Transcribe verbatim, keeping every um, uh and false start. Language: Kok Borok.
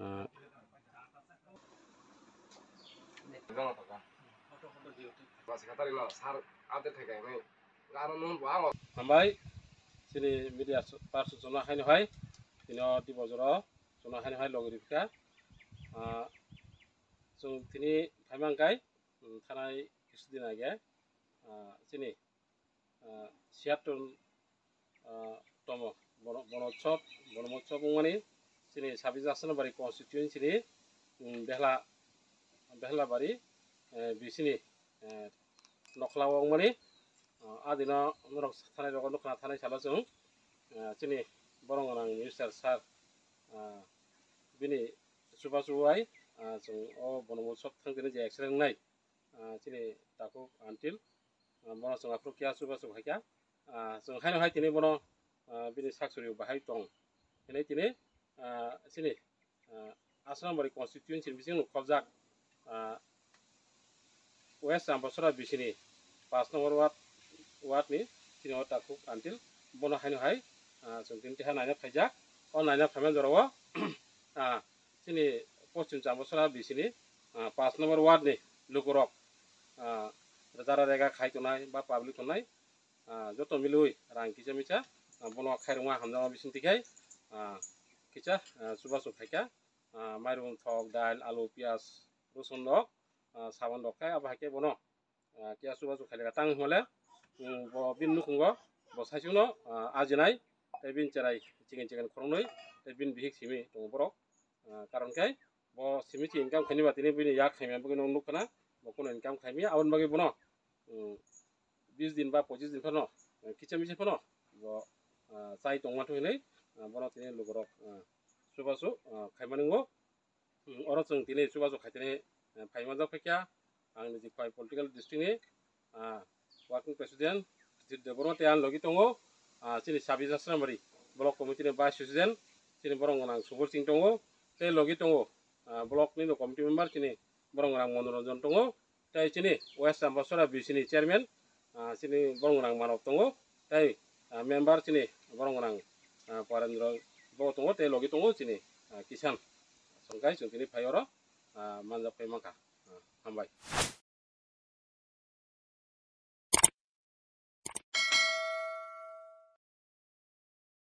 Ah. Hambai, chini media person jono haino hai, tini o di bojoro jono haino hai logi rikha. Ah, chwng tini phaimang kai, um, thanai kisu din age, ah, chini, ah, siyaton, ah, tomo, bono, bono chop, bono mo chop wngmani, chini sabis Asana bari constituency ni, um, behla, behla bari, eh, bisini, eh, nokhla wngmani, ah, adino norok thanai rogo nukha thanai salo chwng, ah, chini borong gwnang minister sir, ah, bini chubachu bai, ah, chwng o bono mo chop thang tini je accident wngnai, ah, chini takhuk until, ah, bono chwng aphuru kiya chubachu hai kha, ah, chwng haino hai tini bono, ah, bini sak suri bahai tong hinwi tini, ah, chini, ah, Asana bari constituency ni bising khobjak, ah, West Ambasura bisini paanch number ward, ward ni chini o takhuk until bono haino hai, ah, chwng tini teha naina phaijak. O naina phaimani jorao, ah, chini Poschim Chambasura bisini, ah, paanch number ward ni lukurok, ah, jara rega khai tongnai ba public tongnai, ah, joto milwi rang kisa misa, ah, bono khairokma hamjakma bising tikhai, ah, kisa, ah, chubachu khaikha, ah, mairum thok, dal, alu, piyaj, rosun rok, ah, sabon rok khai abo hai khe bono, ah, kiya chubachu khaileka tang hwnle, um, bo bini nukhungo bo saichungno, ah, ajinai tei bini cherai chiken chiken khoroknwi tei bini bihik simi tongo borok, ah, karon khe bo simi se income khaini ba tini bini yak khaimya bagwi nukha na bo kunu income khaimya aboni bagwi bono, um, bis din ba pochis din phano, ah, kicha misa phano bo, ah, chai tongma thwi hinwi, ah, bono tini lukurok, ah, chubachu, ah, khaimani wngo. Hmm, oro chwng tini chubachu khai tini, eh, phaima jak phaikha ang niji Khowai political district ni, ah, working president Sudhir Debbarma tei ang logi tongo, ah, chini Sabis Asramari block committee ni vice president chini borong gwnang Subol Singh tongo tei logi tongo, ah, block ni committee member chini borong gwnang Monoranjan tongo tei chini West Ambasura B C ni chairman, ah, chini borong gwnang Manok tongo tei, ah, member chini borong gwnang, ah, Parendra bo tongo tei logi tongo chini, ah, Kisan Songkai chwng tini phai oro, ah, manjak phai mankha. Ah, hambai.